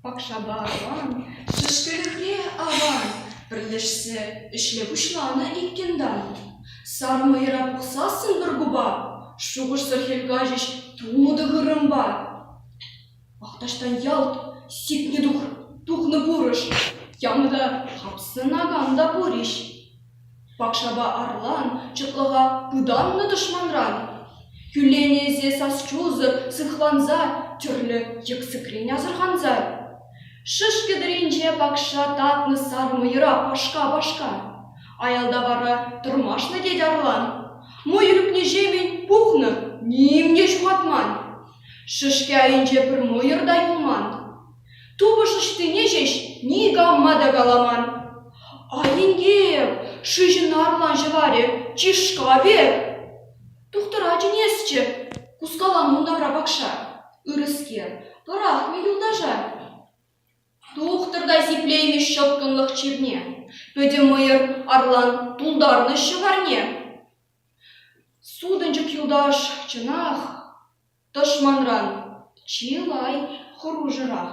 Пакшапа аван, шӗшкӗлӗхре аван, пӗрлешсе ӗҫле пуҫланӑ иккӗн тан. Сар мӑйӑра пухсассӑн пӗр купа, шухӑшсӑр хӗл каҫӗҫ тутӑ хырӑмпа. Ах, таҫтан ялт сикнӗ тухнӑ пурӑш, янӑ та хапсӑнакан та пур-иҫ. Пакшапа арлан чӑтлӑха пытаннӑ тӑшманран. Кӳлленӗ эсе сас-чусӑр сыхланса, тӗрлӗ йӗксӗкрен асӑрханса. Шӗшкӗ тӑрринче пакша татнӑ сар мӑйӑра пашка-пашка. Аялта вара тӑрмашнӑ тет арлан. Мӑйӑр ӳкнӗҫемӗн пухнӑ, ним те ҫухатман. Шӗшкӗ айӗнче пӗр мӑйӑр та юлман. Тупӑш ӑҫтине ҫеҫ никама та каламан. Ай, инкек, шыҫӑн арлан ҫӑварӗ чышка пек. Тухтӑра чӗнесчӗ, кускаланӑ ун тавра пакша. Ырӑскер, пӑрахмӗ юлташа. Тухтӑр та сиплеймӗ ҫӑткӑнлӑх чирне. Пӗтӗм мӑйӑр арлан тултарнӑ ҫӑварне. Сутӑнчӑк юлташ, чӑнах, тӑшманран чылай хӑрушӑрах.